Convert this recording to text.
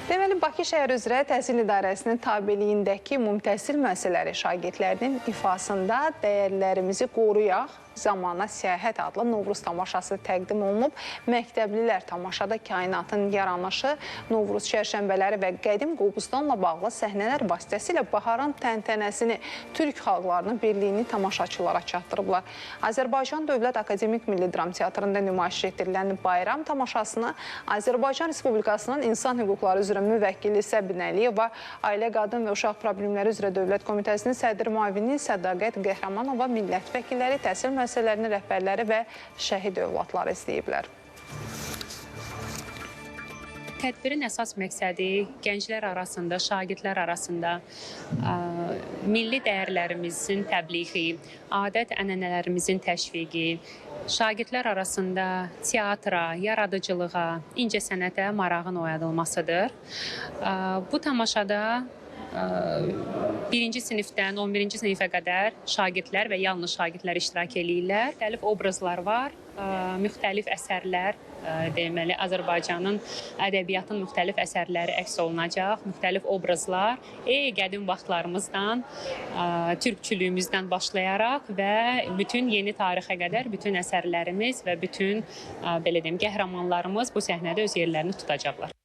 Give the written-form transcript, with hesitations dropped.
Deməli, Bakı şəhəri üzrə Təhsil İdarəsinin tabeliyindəki ümumi təhsil müəssisələri şagirdlərinin ifasında dəyərlərimizi qoruyaq, zamana səyahət adlı Novruz tamaşası təqdim olunub. Məktəblilər tamaşada kainatın yaranışı, Novruz çərşənbələri və qədim Qobustanla bağlı səhnələr vasitəsilə baharın təntənəsini, türk xalqlarının birliyini tamaşaçılara çatdırıblar. Azərbaycan Dövlət Akademik Milli Dram Teatrında nümayiş etdirilən bayram tamaşasını Azərbaycan Respublikasının İnsan Hüquqları üzrə müvəkkili Səbinə Əliyeva, Ailə, Qadın və Uşaq Problemləri üzrə Dövlət Komitəsinin sədr müavini Sədaqət Qəhrəmanova, millət vəkilləri, təhsil müəssisələrinin rəhbərləri və şəhid övladları izləyiblər. Tədbirin əsas məqsədi gənclər arasında, şagirdlər arasında milli dəyərlərimizin təbliği, adət-ənənələrimizin təşviqi, şagirdlər arasında teatra, yaradıcılığa, incəsənətə marağın oyadılmasıdır. Bu tamaşada 1-ci sinifdən 11-ci sinifə qədər şagirdlər və yalnız şagirdlər iştirak eləyirlər. Müxtəlif obrazlar var, müxtəlif əsərlər, deməli Azərbaycanın ədəbiyyatın müxtəlif əsərləri əks olunacaq, müxtəlif obrazlar qədim vaxtlarımızdan, türkçülüyümüzdən başlayaraq və bütün yeni tarixə qədər bütün əsərlərimiz və bütün belə deyim qəhrəmanlarımız bu səhnədə öz yerlərini tutacaqlar.